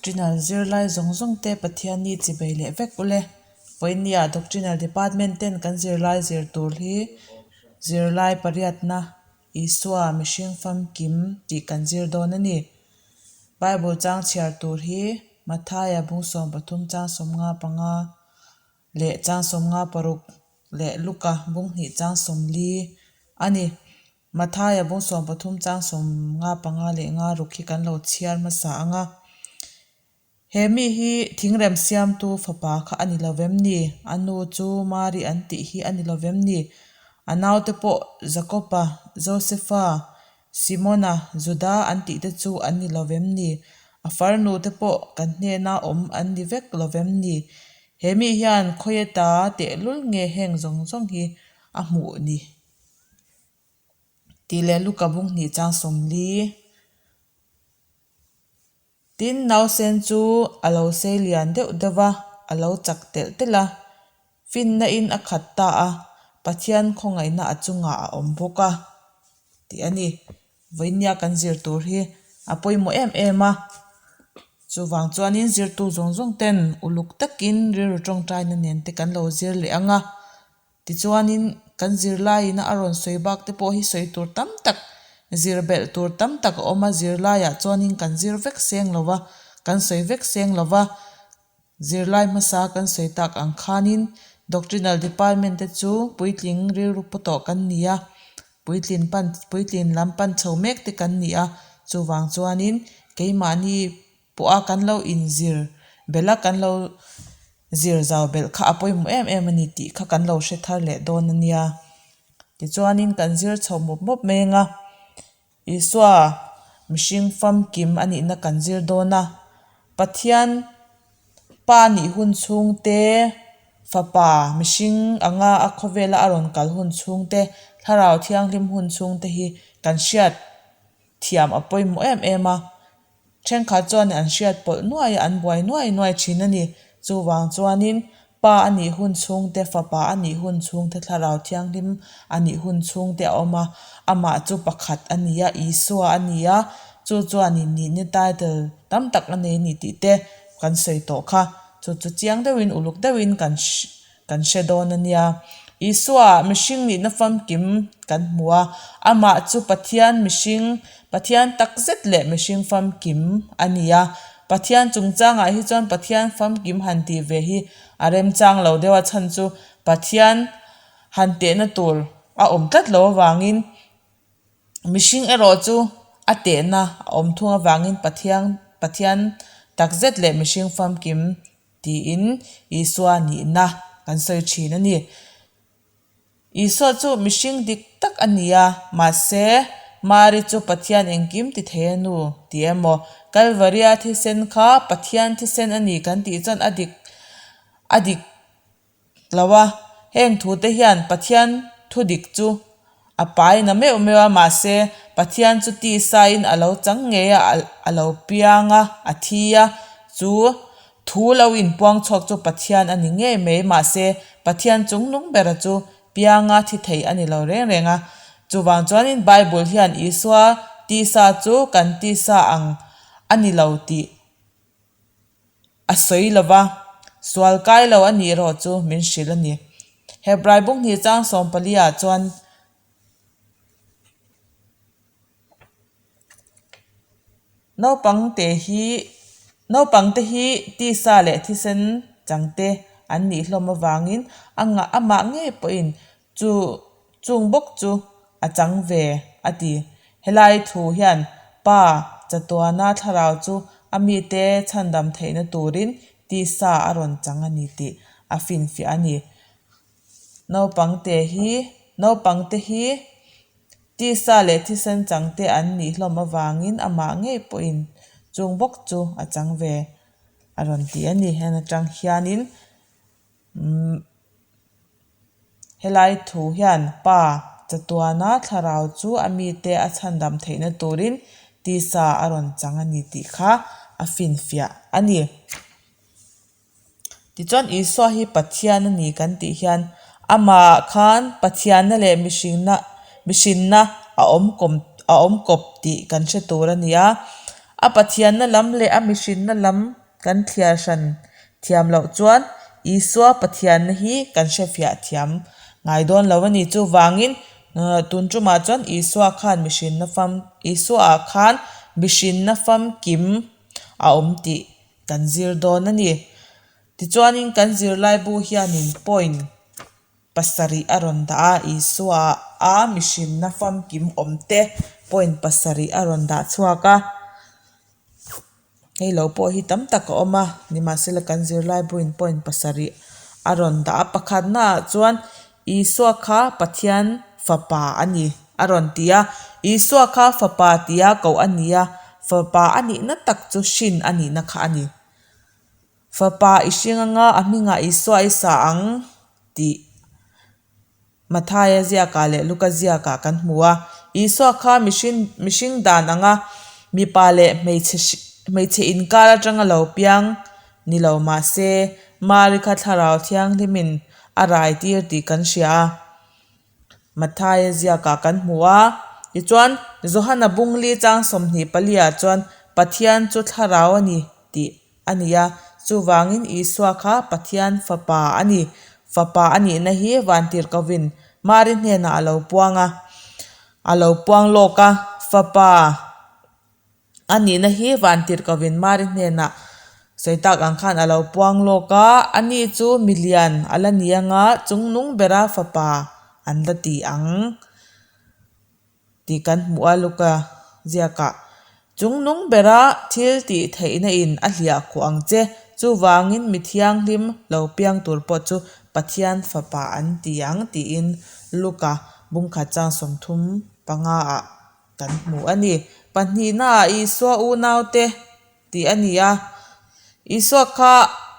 Doctrinal zirlai zawng zawng te Pathian ni chi bei leh vek ule. Vawinia Doctrinal Department ten kan zirlai zir tur hi zirlai pariatna Isua mihring famkim tih kan zir dawn a ni. Bible chang chhiar tur hi Mathaia bung 13 chang 55 leh chang 56 leh Luka bung hnih chang 40 a ni. Mathaia bung 13 chang 55 leh nga ruk hi kan lo chhiar hmasa ang a. He mi hi thingrem siamtu fapa kha a ni lo vem ni? A nu chu Mari an tih hi a ni lo vem ni? A naute pawh Jakoba, Josefa, Simona, Juda an tih te chu an ni lo vem ni? A farnu te pawh kan hnena awm an ni vek lo vem ni? He mi hian khawi ta tehlul nge heng zawng zawng hi a hmuh ni? Tih leh Luka bung hnih chang 40. Tin, nausen chu a lo sei lian deuh deuh a, a lo chak telh telh a, finna in a khat ta a, Pathian khawngaihna a chungah a awm bawk a, tih a ni. Vawinia kan zir tur hi a pawimawh em em a, chuvang chuanin zirtu zawng zawng ten uluk takin rilru tawngtaina nen te kan lo zir leh ang a. Tichuanin kan zirlaiin a rawn sawi bak te pawh hi sawi tur tam tak, zir belh tur tam tak a awm a, zirlaiah chuanin kan zir vek seng lo va, kan sawi vek seng lo va, zirlai hmasa kan sawi tak ang khanin Doctrinal Department te chu puitling rilru pu tawh kan ni a, puitlin pan puitlin lam pan chho mek te kan ni a, chuvang chuanin keimahni pawha kan lo inzir belh a, kan lo zir zau belh kha a pawimawh em em a ni tih kha kan lo hre thar leh dawn a nia. Tichuanin kan zir chho mawp mawp mai ang a, Isua mihring famkim a nihna kan zir dawn a, Pathian Pa nih hun chhung te, Fapa mihring anga a khawvela a rawn kal hun chhung te, Thlarau Thianghlim hun chhung te hi kan hriat thiam a pawimawh em em a. Thenkhat chuan an hriat pawlh nuai a, an buai nuai nuai thin a ni. Chuvang chuanin Pa a nih hun chhungte, Fapa a nih hun chhungte, Thlarau Thianghlim a nih hun chhungte a awm a. Amah chu pakhat a ni a, Isua a ni a, chu chuanin nihna title tam tak a nei a ni tih te kan sawi tawh kha. Chu chu chiang deuhin, uluk deuhin kan Kan hre dawn a nia. Isua mihring nihna famkim kan hmu a, amah chu Pathian mihring, Pathian takzet leh mihring famkim a ni a. Pathian chungchangah hi chuan Pathian famkim han tih ve hi a remchang lo deuh a, chhan chu Pathian han tehna tur a awm tlat lo avangin mihring erawh chu a tehna a awm thung avangin Pathian Pathian takzet leh mihring famkim Tiin Isua nihna kan sawi thin a ni. Isua chu mihring dik tak a ni a, mahse Mari chu Pathian engkim ti thei a nu ti emaw, Kalvaria thisen kha Pathian thisen a ni kan tih chuan a dik a dik lo a, heng thute hian Pathian thu dik chu a pai na meuh meuh a, mahse Pathian chu tisain a lo chang ngei a, a lo piang a, a thi a, chu thu lo inpuang chhuak chu Pathian a ni ngei mai, mahse Pathian chungnung bera chu pianga thi thei a ni lo reng reng a. Chuvang chuanin Bible hian Isua tisa chu kan tisa ang a ni lo tih A sawi lo va, sual kai lo a nih erawh chu min hrilh a ni. Hebrai buk hnih chang 14 ah chuan Naupangte hi naupangte hi tisa leh thisen changte an nih hlawm avangin a ngah amah ngei pawhin Chu chung bawk chu a chang ve, a ti. Helai thu hian Pa chatuana thlarau chu a mite chhandam theihna turin tisa a rawn chang a ni tih a finfiah a ni. Naupangte hi naupangte hi tisa leh thisen changte an nih hlawm avangin amah ngei pawhin chung bawk chu a chang ve a rawn ti a ni. Heng atang hianin Umm helai thu hian Pa chatuana thlarau chu a mite a chhandam theihna turin tisa a rawn chang a ni tih kha a finfiah a ni. Tichuan Isua hi Pathian a ni kan tih hian amah khan Pathianna leh mihringna mihrinna a awm kawm a awm kawp tih kan hre tur a ni a. A Pathianna lam leh a mihrinna lam kan thliar hran thiam loh chuan Isua Pathianna hi kan hrefiah thiam ngai dawn lo a ni. Chuvangin tun tumah chuan Isua khan mihrinna fam Isuaah khan mihrinna famkim a awm tih kan zir dawn a ni. Tichuanin kan zirlaibu hianin point pasarih a rawn dah a, Isua a mihrinna famkim awm te point pasarih a rawn dah chhuak a. Hei lo pawh hi tam tak a awm a, nimahsela kan zirlai buin point pasarih a rawn dah a. Pakhatnaah chuan Isua kha Pathian fapa a ni a rawn ti a, Isua kha fapa tia koh a ni a, fapa a nihna tak chu hrin a nihna kha a ni. Fapa i hring anga a hmingah Isua i sa ang tih Mathaia ziakah leh Luka ziakah kan hmu a. Isua kha mihring mihring dan anga mipa leh hmeichhe hmeichhe inkar atanga lo piang ni lo mah se Mari kha Thlarau Thianghlimin a rai tir tih kan hria a. Mathaia ziakah kan hmu a. Tichuan, Johana Bungli chang 24 ah chuan Pathian chu Thlarau a ni tih a ni a, chuvangin Isua kha Pathian Fapa a ni. Fapa a nihna hi Vantirhkovin Mari hnenah a lo puang a, a lo puang lawk a. Fapa a nihna hi Vantirhkovin Mari hnenah sawi tak ang khan a lo puang lawk a, ani chu milian a la ni anga chungnung bera Fapa an la ti ang. Tih kan hmuh a Luka ziakah, Chungnung bera thil tih theihna in a hliah khuh ang che, chuvangin mi thianghlim lo piang tur pawh chu Pathian Fapa an ti ang tiin Luka bungkhat chang 35 ah kan hmu a ni. Pahnihnaah Isua unaute tih a ni a, Isua kha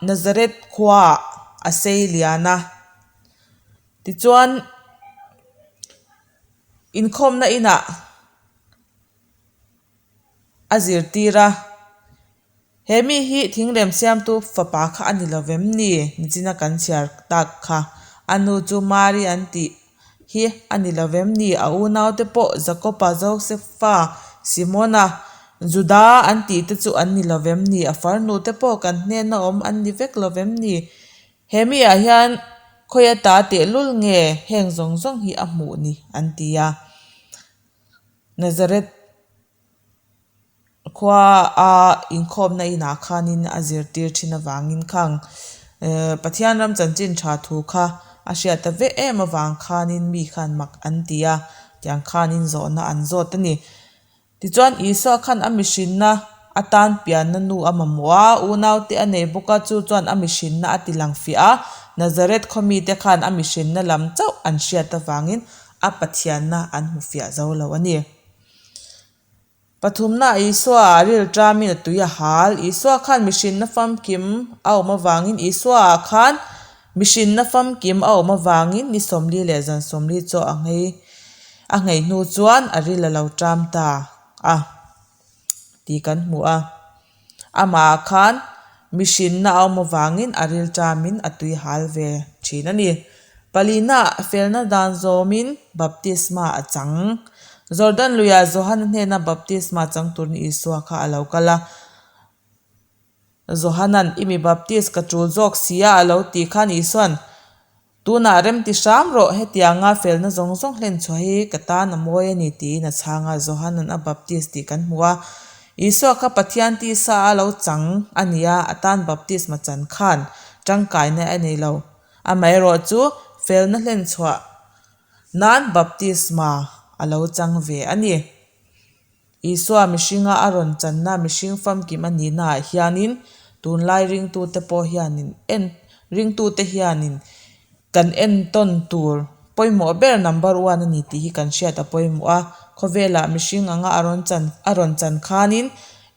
Nazareth khuaah a sei lian a, tichuan, Inkhawmna inah a zirtir a, He mi hi thingrem siamtu fapa kha a ni lo vem ni? Nichina kan chhiar tak kha. A nu chu Mari an tih hi a ni lo vem ni? A unaute pawh Jakoba, Josefa, Simona, Juda an tih te chu an ni lo vem ni? A farnute pawh kan hnena awm an ni vek lo vem ni? He miah hian khawi ata tehlul nge heng zawng zawng hi a hmuh ni an ti a. Nazareth khua a inkhawmna inah khanin a zirtir thin avangin khang Pathian ram chanchin tha thu kha a hriat ta vek em avang khanin mi khan mak an ti a, tiang khanin zawhna an zawt a ni. Tichuan, Isua khan a mihrinna atan pianna nu a mamawh a, unaute a nei bawk a, chu chuan a mihrinna a ti lang fiah a. Nazareth khaw mite khan a mihrinna lam chauh an hriat avangin a Pathianna an hmu fiah zo lo a ni. Pathumna, Isua ah rilṭamin a tui a hal. Isua khan mihrinna famkim a awm avangin Isua ah khan mihrinna famkim a awm avangin ni 40 leh zan 40 chaw a nghei. A nghei hnu chuan a ril a lo ṭam ta a tih kan hmu a. Amah khan mihrinna a awm avangin a ril ṭamin a tui hal ve ṭhin a ni. Palina felna dan zawmin baptisma a chang. Jordan luiah Johana hnena baptisma chang turin Isua kha a lo kal a. Johanan, I mi baptis ka ṭul zawk si a a lo tih khan Isua'n, Tunah rem ti hram rawh, hetianga felna zawng zawng hlen chhuah hi ka tan a mawi a ni tiin a chhang a, Johanan a baptis tih kan hmu a. Isua kha Pathian tisa a lo chang a ni a, a tan baptisma chan khan tangkaina a nei lo. Amaherawh chu felna hlen chhuah nan baptisma a lo chang ve a ni. Isua mihringa a rawn channa mihring famkim a nihnaah hianin tunlai ringtute pawh hianin en ringtute hianin kan entawn tur pawimawh ber number one a ni tih hi kan hriat a pawimawh a. Khawvelah mihring anga a rawn chan a rawn chan khanin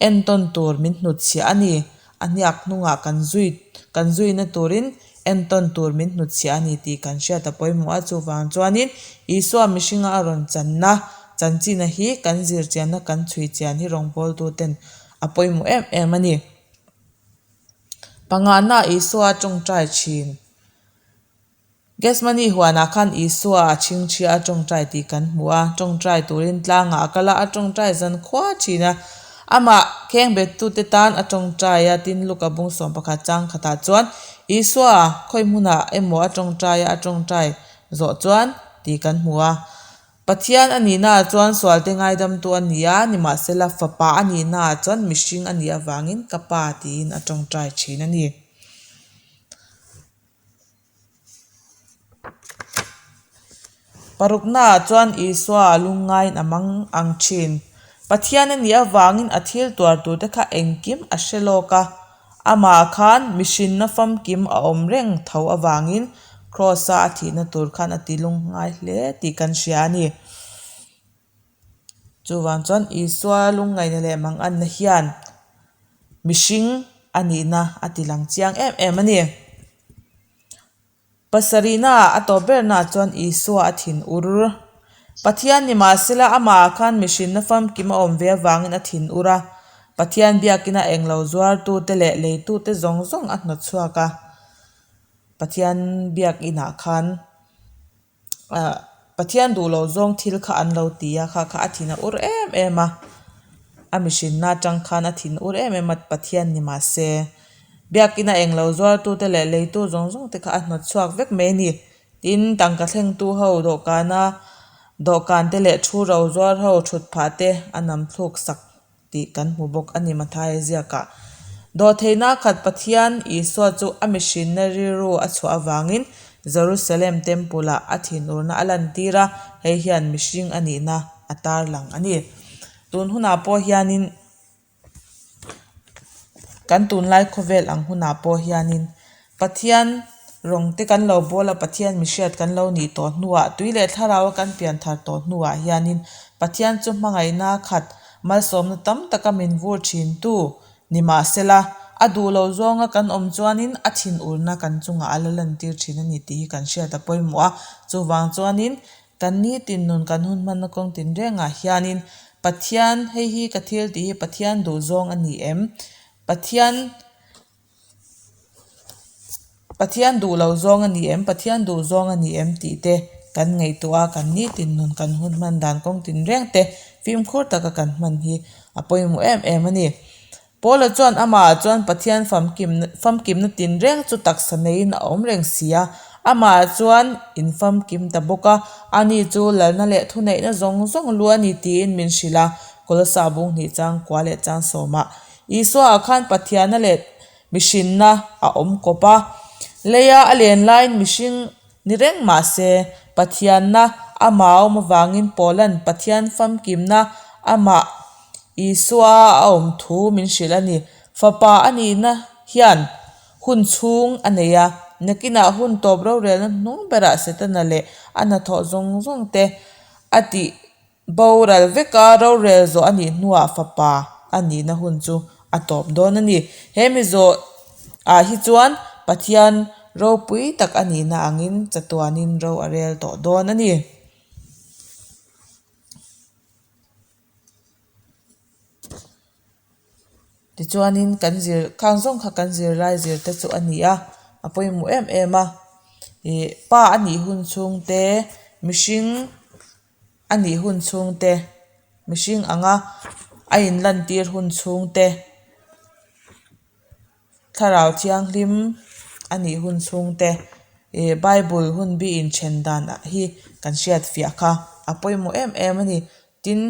entawn tur min hnutchhiah a ni. A hniak hnungah kan zui kan zuina turin entawn tur min hnutchhiah a ni tih kan hriat a pawimawh a, chuvang chuanin Isua mihringa a rawn channa chanchina hi kan zir chianna kan chhui chian hi rawngbawltuten a pawimawh em em a ni. Pangana Isua a tawngtai thin. Gethsemane huanah khan Isua a chhingchhia a tawngtai tih kan hmu a, tawngtai turin tlangah a kal a, a tawngtai zan khua thin a. Amah khengbettute tan a tawngtai a, tin Luka bung 11 chang khatah chuan Isua khawi hmunah emaw a tawngtai a, a tawngtai zawh chuan tih kan hmu a. Pathian a nihnaah chuan sualte ngaidamtu a ni a, nimahsela Fapa a nihnaah chuan mihring a nih avangin ka Pa tiin a tawngtai thin a ni. Paruknaah chuan Isua a lungngaiin a mang ang thin. Pathian a nih avangin a thil tuar turte kha engkim a hre lawk a. Amah khan mihrinna famkim a awm reng tho avangin Kraws-a a thihna tur khan a ti lungngai hle tih kan hria a ni. Chuvang chuan Isua lungngaihna leh manganna hian mihring a nihna a ti lang chiang em em a ni. Pasarihnaah a tawp bernaah chuan Isua a thin ur. Pathian ni mahsela amahah khan mihrinna famkim a awm ve avangin a thin ur a, Pathian biakina englo zuartute leh leitute zawng zawng a hnawt chhuak a. Pathian biakinah khan ah Pathian duh loh zawng thil kha an lo ti a, kha kha a thin a ur em em a, a mihrinna atang khan a thin ur em em a Pathian ni mahse biakina englo zuartute leh leitu zawng zawng te kha a hnawt chhuak vek mai a ni. Tin, tangka thlengtu ho dawhkana dawhkan te leh thu ro zuar ho thut phah te a nam thluk sak tih kan hmu bawk a ni Mathaia ziakah. Dawhtheihna khat Pathian Isua chu a mihrinna rilru a chhuah avangin Jerusalem Temple-ah a thinurna a lantir a, hei hian mihring a nihna a tarlang a ni. Tun hunah pawh hianin kan tunlai khawvel ang hunah pawh hianin Pathian rawng te kan lo bawl a, Pathian mihriat kan lo nih tawh hnuah, tui leh thlarau a kan pian thar tawh hnuah hianin Pathian chu hmangaihna khat malsawmna tam taka min vur thintu ni mahsela, a duh loh zawnga kan awm chuanin a thinurna kan chungah a la lantir thin a ni tih hi kan hriat a pawimawh a. Chuvang chuanin kan nitin nun kan hun hmanna kawng tinrengah hianin Pathian hei hi ka thil tih hi Pathian duh zawng a ni em? Pathian. Pathian duh lo zawng a ni em, Pathian duh zawng a ni em tih te kan ngaihtuah a, kan nitin nun kan hun hman dan kawng tinreng te fimkhur taka kan hman hi a pawimawh em em a ni. Paula chuan amah chuan Pathian famkimna famkimna tinreng chu taksa neiin a awm reng si a, amah chuan in famkim ta bawk a, ani chu lalna leh thuneihna zawng zawng lu a ni tiin min hrilh a, Kolosa bung hnih chang kua leh chang sawmah Isua ah khan Pathianna leh mihrinna a awm kawp a, leia a len laiin mihring ni reng mah se, Pathianna amah a awm avangin Paula'n Pathian famkimna amah Isua a awm thu min hrilh a ni. Fapa a nihna hian hun chhung a nei a, nakinah hun tawp rorelna hnung berah Setana leh a hnathawh zawng zawng te a tih Boral veka rorel zawh a nih hnuah fapa a nihna hun chu a tawp dawn a ni. He mi zawh ah hi chuan Pathian ropui tak a nihna angin chatuanin ro a rel tawh dawn a ni. Tichuanin kan zir khang zawng kha kan zirlai zir te chu a ni a, a pawimawh em em a. Ih pa a nih hun chhung te mihring. A nih hun chhung te, mihring anga a inlantir hun chhung te, thlarau thianghlim a nih hun chhung te, ih bible hun bi inthen dan hi kan hriat fiah kha a pawimawh em em a ni. Tin,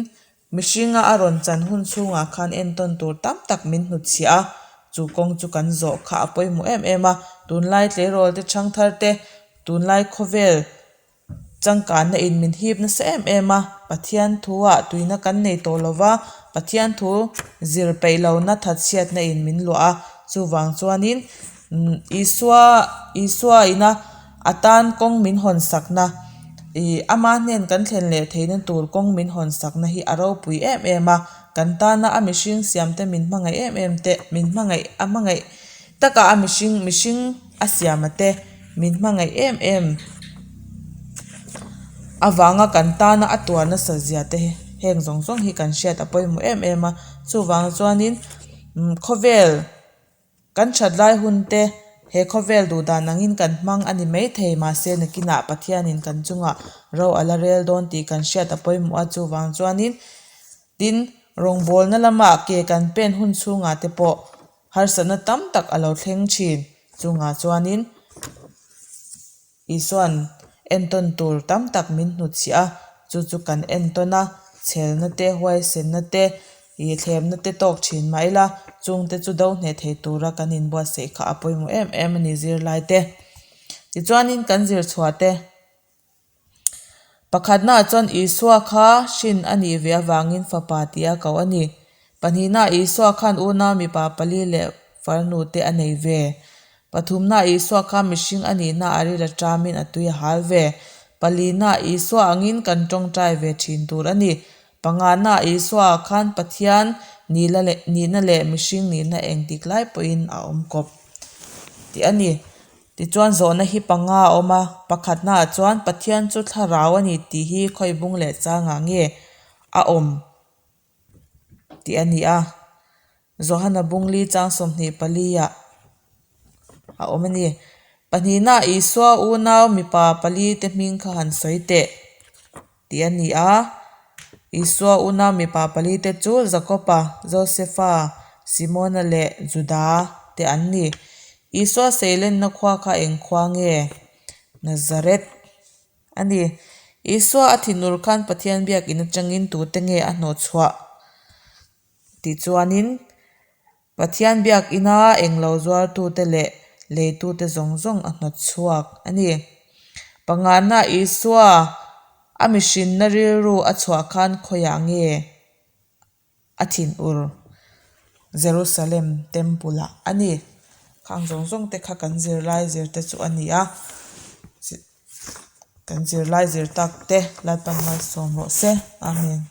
mihringa a rawn chan hun chhungah khan entawn tur tam tak min hnutchhiah a, chu kawng chu kan zawh kha a pawimawh em em a. Tunlai tleirawl te thangthar te, tunlai khawvel Changkanna in min hip nasa em em a, Pathian thu ah tuina kan nei tawh lo va, Pathian thu zir peih lohna thatchhiatna in min luah a, chuvang chuanin Isua Isua ina a tan kawng min hawn sakna ih ama hnen kan thlen leh theihna tur kawng min hawn sakna hi a ropui em em a, kan tana a mihring siam te min hmangaih em em te min hmangaih a hmangaih taka a mihring mihring a siam a te min hmangaih em em avanga kan tana a tuar nasa zia te heng zawng zawng hi kan hriat a pawimawh em em a chuvang chuanin khawvel kan that lai hun te he khawvel duh dan angin kan hmang a ni maithei mahse nakinah Pathianin kan chungah ro a la rel dawn tih kan hriat a pawimawh a chuvang chuanin tin. rawngbawlna lamah ke kan pen hun chhungah te pawh harsatna tam tak a lo thleng thin. Chungah chuanin Isua'n entawn tur tam tak min hnutchhiah a, chu chu kan entawn a, chhelna te, huaisenna te, ih thlemna te tawk thin mah ila, chungte chu do hneh thei tura kan inbuatsaih kha a pawimawh em em a ni zirlai te. Tichuanin kan zir chhuah te. Pakhatnaah chuan Isua kha hrin a nih ve avangin fapa tih a koh a ni. Pahnihnaah Isua khan unau mipa pali leh farnu te a nei ve. Pathumnaah Isua kha mihring a nihna a ril aṭamin a tui a hal ve. Palinaah Isua angin kan ṭawngṭai ve ṭhin tur a ni. Panganaah Isua khan Pathian nihna leh mihring nihna engtik lai pawhin a awm kawp tih a ni. Tichuan zawhna hi panga a awm a, pakhatnaah chuan Pathian chu thlarau a ni tih hi khawi bung leh changah nge a awm tih a ni a. Johana bungli chang 24 ah a awm a ni. Pahnihnaah Isua unau mipa pali te hming kha han sawi teh tih a ni a. Isua unau mipa pali te chu Jakoba, Josefa, Simona leh Juda te an ni. Isua seilenna khua kha eng khua nge? Nazareth a ni. Isua a thinur khan Pathian biakinn atangin tute nge a hnawhchhuah? Tichuanin, Pathian biakina englo zuartute leh leitute zawng zawng a hnawt chhuak a ni. Pangana Isua a mihrinna rilru a chhuah khan khawiah nge a thinur Jerusalem Temple ah a ni. Khang zawng zawng te kha kan zirlai zir te chu a ni a, kan zirlai zir tak te Lalpan malsawm rawh se. Amen.